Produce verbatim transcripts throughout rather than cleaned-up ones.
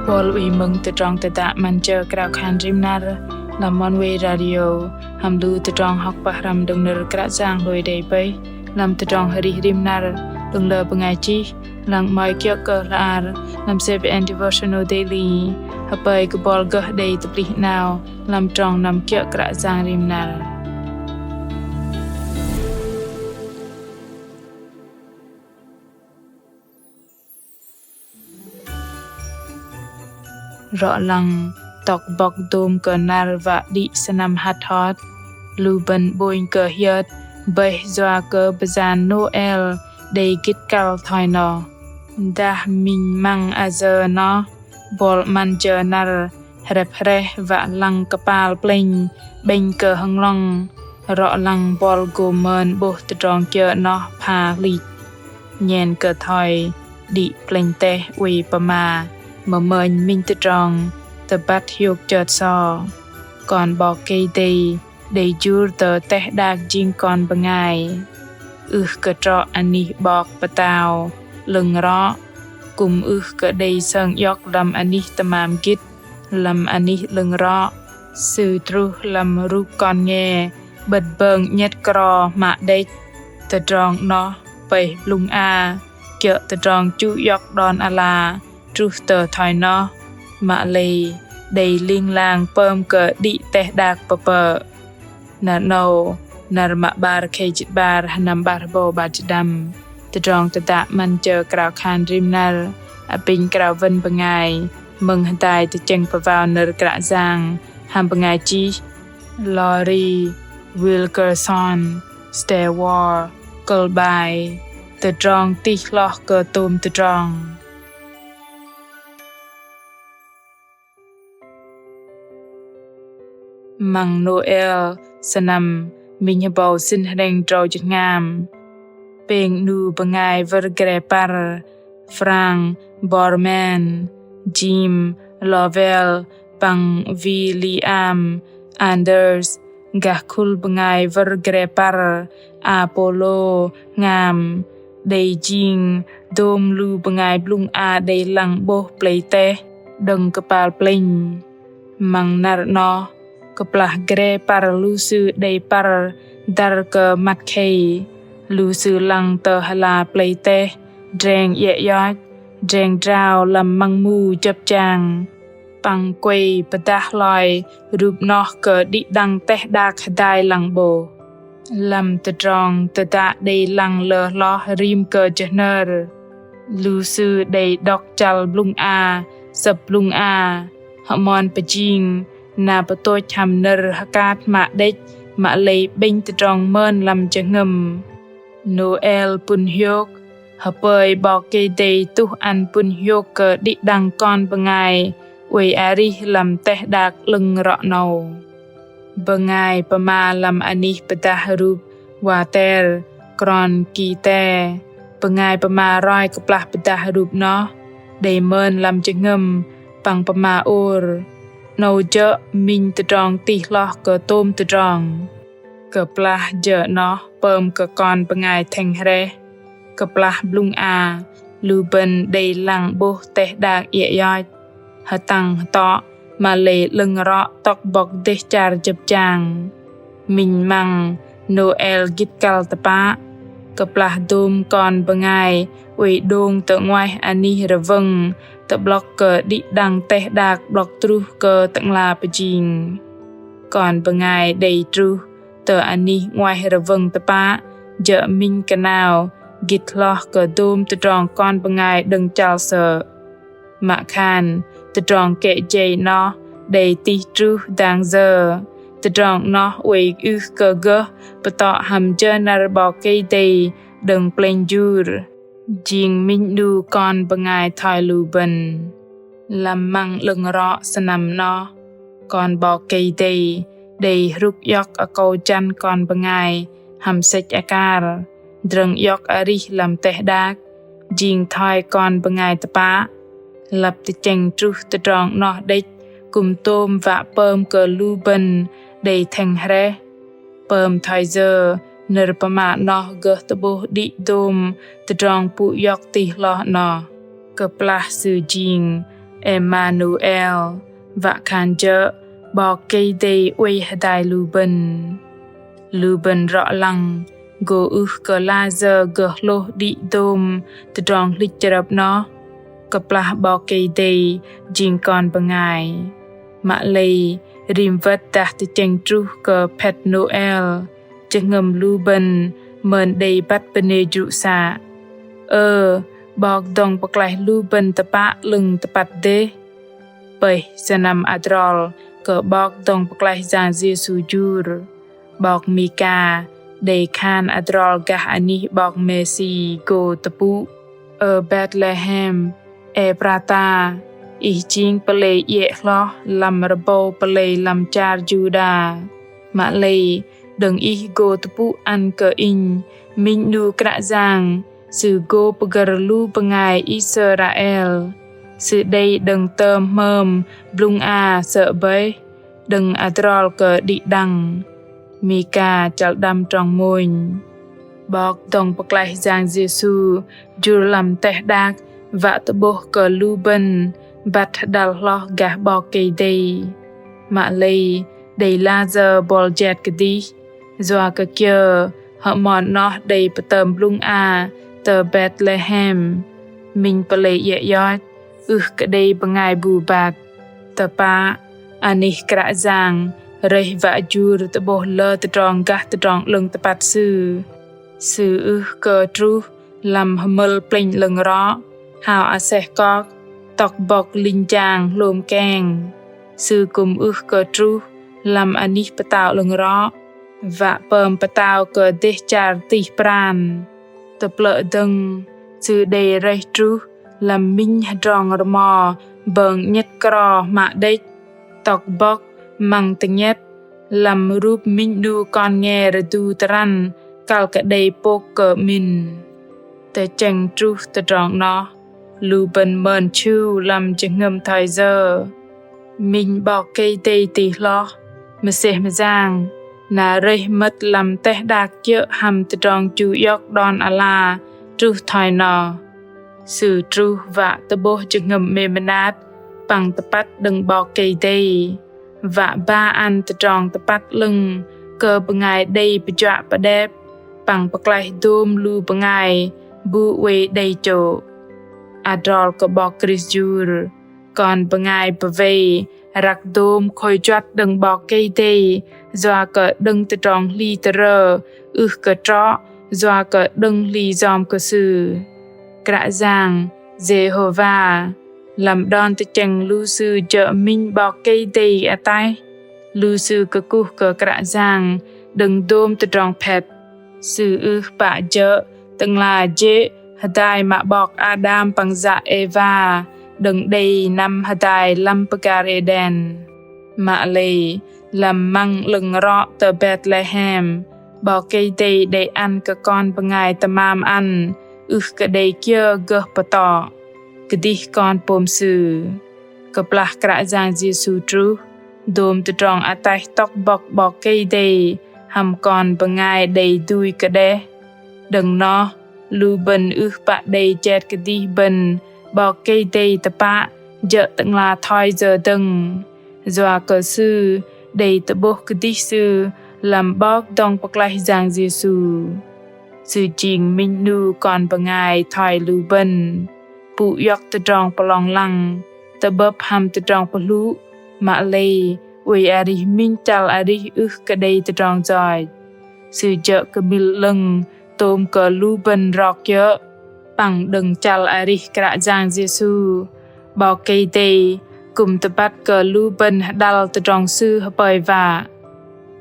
Buăl ih mơ̆ng tơdrong tơdă 'Măn Jơ Krao Khan Rim Năr lăm Oneway Radio, hăm lu tơdrong hŏk pơhrăm đơ̆ng nơ̆r Kră Yang hlôi đei pơih lăm tơdrong arih rim năr đơ̆ng lơ bơngai chih, lăng 'mơ̆i kiơ̆ kơ hla ar lăm C B N Devotional Daily. Hơpơi kơ buăl gơh đei tơplih 'nao lăm trong năm kiơ̆ Kră Yang rim năr. Rŏ lăng tŏk bŏk dôm kơ năr wă đĭ sơnăm hăt hot, lu bơ̆n 'bônh kơ hiơt bơih yua kơ bơyan Nôel đei gĭt kăl thoi noh. Dah minh măng ayơ noh, buăl 'măn jơ năr hrĕp hrĕh wă lăng kơpal plĕnh 'bĕnh kơ hơnglŏng, rŏ lăng buăl gô mơn 'bôh tơdrong kiơ noh pha hlĭch. Nhen kơ thoi đĭ plĕnh teh oei pơma mơmơnh minh tơdrong tơbăt hiôk chơt so. Kon 'Bok Kei-Dei đei jur tơ teh đak jing kon bơngai. Ưh kơ trŏ anih 'bok pơtao 'lơ̆ng rŏ, kư̆m ưh kơ đei sơng iŏk lăm anih tơmam gĭt lăm anih 'lơ̆ng rŏ. Sư truh lăm rup kon nge 'bơ̆t bơng 'nhĕt kro hmă đĕch. Tơdrong noh pơih blŭng a kiơ̆ tơdrong chu iŏk đon ala truh tơ thoi noh, mă lei đei ling lang pơm kơ đĭ teh đak pơpơ̆. Năr 'nâu, năr mă 'bar khei jĭt 'bar, sơnăm 'bar hơbâu 'bar jĭt đăm. Tơdrong tơdă 'Măn Jơ Krao Khan Rim Năr apinh krao wơ̆n bơngai mơ̆ng hơdai tơchĕng pơwao nơ̆r Kră Yang hăm bơngai chih Lori Wilkerson Stewart, kơ̆l 'bai: Tơdrong tih hloh kơ tôm tơdrong. Măng Nôel sơnăm minh hơbâu sĭn hrĕng drâu jơhngam, pêng 'nu bơngai wơ̆r gre păr Frank Borman, Jim Lovell păng William Anders, gah khul bơngai wơ̆r gre păr Apollo hngam, đei jing dôm lu bơngai blŭng a đei lăng 'bôh plei teh đơ̆ng kơpal plĕnh. Măng năr 'noh, kơplah gre păr lu sư đei păr dăr kơ măt khei, lu sư lăng tơ hla plei teh dreng iĕ ioch, dreng drao lăm măng mu jơ̆p jang, păng kuei pơdah hloi rup noh kơ đĭ đăng teh đak hơdai lăng 'bôh. Lăm tơdrong tơdă đei lăng lơ hloh rim kơ jơhnơr, lu sư đei đŏk chăl blŭng a, sơ̆p blŭng a, hơmon pơjing na pơtôch hăm nơ̆r hơkat hmă đĕch, mă lei 'bĕnh tơdrong mơn lăm jơhngơ̆m. Nôel pŭn hiôk, hơpơi 'Bok Kei-Dei tuh ăn pŭn hiôk kơ đĭ đăng kon bơngai oei arih lăm teh đak 'lơ̆ng rŏ 'nâu. Bơngai pơma lăm anih pơdah rup Walter Cronkite, bơngai pơma roi kơplah pơdah rup noh, đei mơn lăm jơhngơ̆m păng pơma ôr. 'Nâu jơ̆ minh tơdrong tih hloh kơ tôm tơdrong. Kơplah jơ noh pơm kơ kon bơngai thĕng hrĕh, kơplah blŭng a, lu bơ̆n đei lăng 'bôh teh đak iĕ ioch, hơtăng hơtŏ, mă lei 'lơ̆ng rŏ tŏk bŏk dêh char jơ̆p jang. Minh măng Nôel gĭt kăl tơpă, kơplah dôm kon bơngai oei đông tơ 'nguaih anih rơwơ̆ng tơ'blŏk kơ đĭ đăng teh đak 'blŏk truh kơ Tơ'ngla pơjing. Kon bơngai đei truh tơ anih 'nguaih rơwơ̆ng tơpă jơ̆ minh kơnao gĭt hloh kơ dôm tơdrong kon bơngai đơ̆ng chăl sơ̆. Mă khan tơdrong kĕ jei noh đei tih truh dang yơ, tơdrong noh oei ưh kơ gơh pơtŏ hăm jơ năr 'Bok Kei-Dei đơ̆ng plĕnh jur, jing minh 'nu kon bơngai thoi lu bơ̆n. Lăm măng 'lơ̆ng rŏ sơnăm noh, kon 'Bok Kei-Dei đei hrŭk iŏk akâu jăn kon bơngai hăm sĕch akar, drơ̆ng iŏk arih lăm teh đak, jing thoi kon bơngai tơpă. Lăp tơchĕng truh tơdrong 'noh đĕch kư̆m tôm wă pơm kơ lu bơ̆n đei thĕng hrĕh. Pơm thoi yơ nơ̆r pơma 'noh gơh tơ'bôh đĭ dôm tơdrong pŭ iŏk tih hloh 'noh. Kơplah sư jing Êmanuel, wă khan jơ̆ 'Bok Kei-Dei oei hơdai lu bơ̆n. Lu bơ̆n rŏ lăng gô ưh kơ la sơ̆ gơh hlôh đĭ dôm tơdrong hlĭch chrơp 'noh, kơplah 'Bok Kei-Dei jing kon bơngai. Mă lei, rim wơ̆t dah tơchĕng truh kơ phet Nôel, jơhngơ̆m lu bơ̆n mơn đei băt bơnê jrŭ să. Ơ, 'Bok dŏng pơklaih lu bơ̆n tơpă 'lơ̆ng tơpăt dêh. Pơih sơnăm adrol kơ 'Bok dŏng pơklaih Yang Yêsu jur, 'Bok Mika đei khan adrol gah anih 'Bok Mêsi gô tơpŭ: Ơ Betlehem Êprata, ih jing pơlei iĕ hloh lăm rơbâu pơlei lăm char Juđa. Mă lei, đơ̆ng ih gô tơpŭ ăn kơ inh minh 'nu Kră Yang, Sư gô pơgơ̆r lu bơngai Israel. Sư đei đơ̆ng tơm hmơm blŭng a sơ̆ bơih, đơ̆ng adrol kơ đĭ đăng. Mika chăl đăm trong mônh. 'Bok dŏng pơklaih Yang Yêsu jur lăm teh đak wă tơ'bôh kơ lu bơ̆n băt hơđăl hloh gah 'Bok Kei-Dei. Mă lei, đei la sơ̆ bol jet kơdih, yua kơ kiơ hơmon 'noh đei pơtơm blŭng a tơ Betlehem, minh pơlei iĕ ioch, ưh kơ đei bơngai bu băt. Tơpă, anih Kră Yang rơih wă jur tơ'bôh lơ tơdrong gah tơdrong 'lơ̆ng tơpăt Sư. Sư ưh kơ truh lăm hơmơl plĕnh 'lơ̆ng rŏ, hao aseh kok, tŏk bŏk linh jang hlôm keng. Sư kư̆m ưh kơ truh lăm anih pơtao 'lơ̆ng rŏ, wă pơm pơtao kơ dêh char tih pran. Tơplơ̆ dơ̆ng, Sư đei rơih truh lăm minh hơdrong rơmo bơng 'nhĕt kro hmă đĕch, tŏk bŏk măng tơnhĕt lăm rup minh 'nu kon nge rơdu tơrăn kăl kơ đei pôk kơ 'min. Tơchĕng truh tơdrong 'noh, lu bơ̆n mơn chhư̆ lăm jơhngơ̆m thoi yơ? Minh 'Bok Kei-Dei tih hloh, mơsêh mơyang, na rơih mơ̆t lăm teh đak kiơ̆ hăm tơdrong chu iŏk đon ala truh thoi noh. Sư truh wă tơ'bôh jơhngơ̆m 'mê mơnat păng tơpăt đơ̆ng 'Bok Kei-Dei, wă ba ăn tơdrong tơpăt 'lơ̆ng kơ bơngai đei pơjuă pơđep păng pơklaih dôm lu bơngai bu oei đei chô̆. Adrol kơ 'Bok Krist jur, kon bơngai pơwei răk dôm khôi juăt đơ̆ng 'Bok Kei-Dei, yua kơ đơ̆ng tơdrong hli tơrơ ưh kơ trŏ, yua kơ đơ̆ng hli yom kơ Sư. Kră Yang Jêhôva, lăm đon tơchĕng lu sư jơ̆ minh 'Bok Kei-Dei ataih, lu sư kơkuh kơ Kră Yang đơ̆ng dôm tơdrong phet. Sư ưh pă jơ̆ tơ'ngla jê̆ hơdai mă 'bok Ađam păng yă Êwa đơ̆ng đei năm hơdai lăm pơgar Êđen. Mă lei, lăm măng 'lơ̆ng rŏ tơ Betlehem, 'Bok Kei-Dei đei ăn kơ kon bơngai tơmam ăn, ưh kơ đei kiơ gơh pơtŏ, kơdih kon pôm Sư. Kơplah Kră Yang Yêsu truh, dôm tơdrong ataih tŏk bŏk 'Bok Kei-Dei hăm kon bơngai đei dui kơđeh. Đơ̆ng noh, lu bơ̆n ưh pă đei jet kơdih bơ̆n 'Bok Kei-Dei tơpă jơ̆ tơ'ngla thoi yơ dơ̆ng, yua kơ Sư đei tơ'bôh kơdih Sư lăm 'Bok dŏng pơklaih Yang Yêsu. Sư jing minh 'nu kon bơngai thoi lu bơ̆n, pŭ iŏk tơdrong pơlong lăng, tơ'bơ̆p hăm tơdrong pơhlŭ, mă lei oei arih minh chăl arih ưh kơ đei tơdrong yoch. Sư jơ̆ kơmil 'lơ̆ng tôm kơ lu bơ̆n rok kiơ̆, păng đơ̆ng chăl arih Kră Yang Yêsu, 'Bok Kei-Dei kư̆m tơbăt kơ lu bơ̆n hơđăl tơdrong Sư hơpơi wă.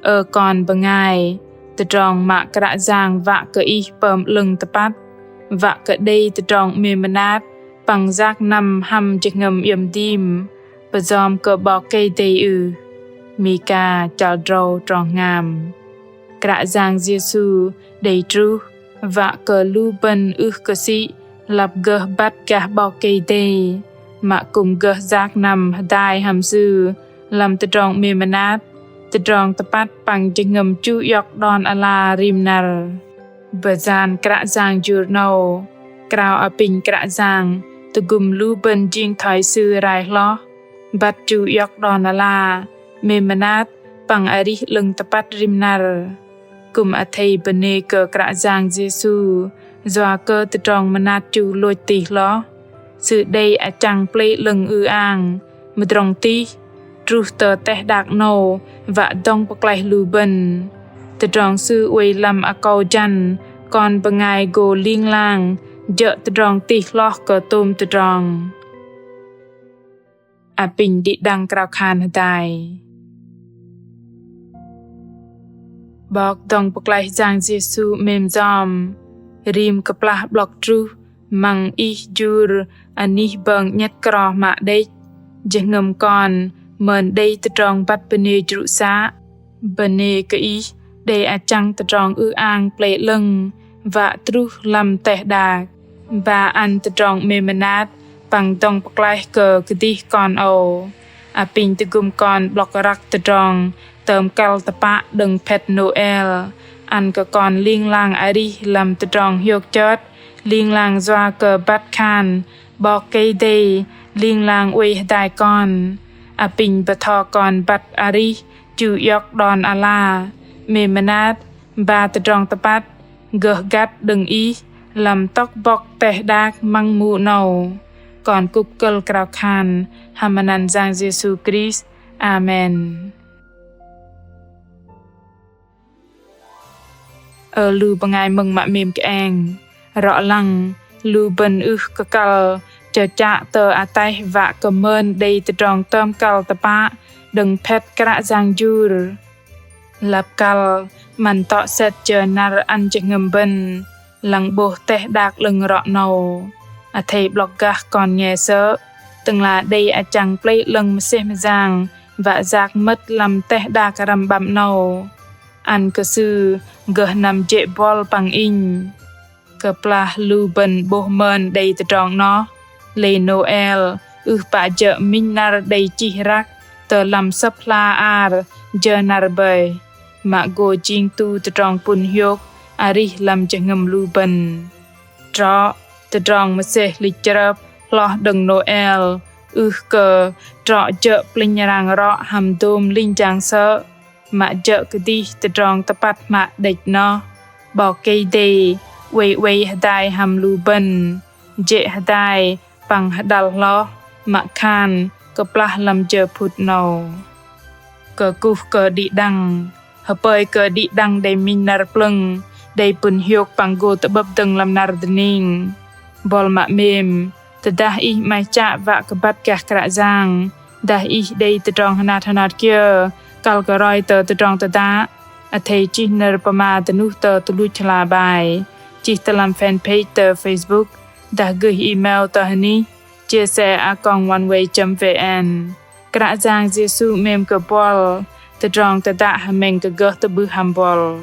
Ơ kon bơngai, tơdrong mă Kră Yang wă kơ ih pơm 'lơ̆ng tơpăt, wă kơ đei tơdrong 'mê mơnat păng yak năm hăm jơhngơ̆m iĕm dim, pơyom kơ 'Bok Kei-Dei ưh? Mika chăl drâu trong hngam. Kră Yang Yêsu đei truh wă kơ lu bơ̆n ưh kơ sĭ lăp gơh băt gah 'Bok Kei-Dei, mă kư̆m gơh yak năm hơdai hăm Sư lăm tơdrong 'mê mơnat, tơdrong tơpăt păng jơhngơ̆m chu iŏk đon ala rim năr. Bơyan Kră Yang jur 'nâu, krao apinh Kră Yang Tơgŭm lu bơ̆n jing thoi Sư rai hloh, băt chu iŏk đon ala, 'mêm mơnat, păng arih 'lơ̆ng tơpăt rim năr. Kư̆m athei bơnê kơ Kră Yang Yêsu, yua kơ tơdrong mơnat chu lôch tih hloh. Sư đei achăng plei 'lơ̆ng ư-ang, mơdrŏng tih, truh tơ teh đak 'nâu, wă dŏng pơklaih lu bơ̆n. Tơdrong Sư oei lăm akâu jăn kon bơngai gô ling lang, jơ̆ tơdrong tih hloh kơ tôm tơdrong. Apinh đĭ đăng krao khan hơdai. 'Bok dŏng pơklaih Yang Yêsu 'mêm yom, rim kơplah 'blŏk truh, măng Ih jur anih bơng 'nhĕt kro hmă đĕch, jơhngơ̆m kon mơn đei tơdrong băt bơnê jrŭ să. Bơnê kơ Ih đei achăng tơdrong ư-ang plei 'lơ̆ng wă truh lăm teh đak, ba ăn tơdrong 'mêm mơnat păng dŏng pơklaih kơ kơdih kon âu. Apinh tơgŭm kon 'blŏk răk tơdrong tơm kăl tơpă đơ̆ng phĕt Nôel, ăn kơ kon ling lang arih lăm tơdrong hiôk chơt, ling lang yua kơ băt khan 'Bok Kei-Dei ling lang oei hơdai kon. Apinh bơtho kon băt arih chu iŏk đon ala, 'mêm mơnat, ba tơdrong tơpăt gơh găt đơ̆ng Ih lăm tŏk bŏk teh đak măng mu 'nâu. Kon kŭp kơ̆l krao khan hăm anăn Yang Yêsu Krist. Amen. Ơ lu bơngai mơ̆ng mă 'mêm kơeng, rŏ lăng lu bơ̆n ưh kơ kăl chơchă tơ ataih wă kơ mơn đei tơdrong tơm kăl tơpă đơ̆ng phĕt Kră Yang jur. Lăp kăl 'măn tŏ sĕt jơ năr ăn jơhngơ̆m bơ̆n lăng 'bôh teh đak 'lơ̆ng rŏ 'nâu. Athei 'blŏk gah kon nge sơ̆, Tơ'ngla đei achăng plei 'lơ̆ng mơsêh mơyang wă yak mơ̆t lăm teh đak răm 'băm 'nâu. Ăn kơ Sư gơh năm jê̆ buăl păng inh. Kơplah lu bơ̆n 'bôh mơn đei tơdrong 'noh, lei Nôel ưh pă jơ̆ minh năr đei chih răk tơ lăm Sơ̆p hla ar jơ năr bơih, mă gô jing tu tơdrong pŭn hiôk arih lăm jơhngơ̆m lu bơ̆n. Trŏ tơdrong mơsêh hlĭch chrơp hloh đơ̆ng Nôel ưh kơ trŏ jơ̆ plĕnh rang rŏ hăm dôm linh jang sơ̆, mă jơ̆ kơdih tơdrong tơpăt hmă đĕch noh. 'Bok Kei-Dei oei oei hơdai hăm lu bơ̆n, jê̆ hơdai păng hơđăl hloh, mă khan kơplah lăm jơ phŭt 'nâu. Kơkuh kơ đĭ đăng, hơpơi kơ đĭ đăng đei minh năr plơ̆ng, đei pŭn hiôk păng gô tơ'bơ̆p dơ̆ng lăm năr dơning. Buăl mă 'mêm, tơdah ih 'maih chă wă kơ băt gah Kră Yang, dah ih đei tơdrong hơnat hơnat kiơ kăl kơ roi tơ tơdrong tơdă, athei chih nơ̆r pơma dơnuh tơ tơluch hla bai, chih tơ lăm fanpage tơ Facebook, dah gửi email tơ hơnih chia sẻ a còng oneway chấm vn. Kră Yang Yêsu 'mêm kơ buăl, tơdrong tơdă hơmĕng kơ gơh tơ'bưh hăm buăl.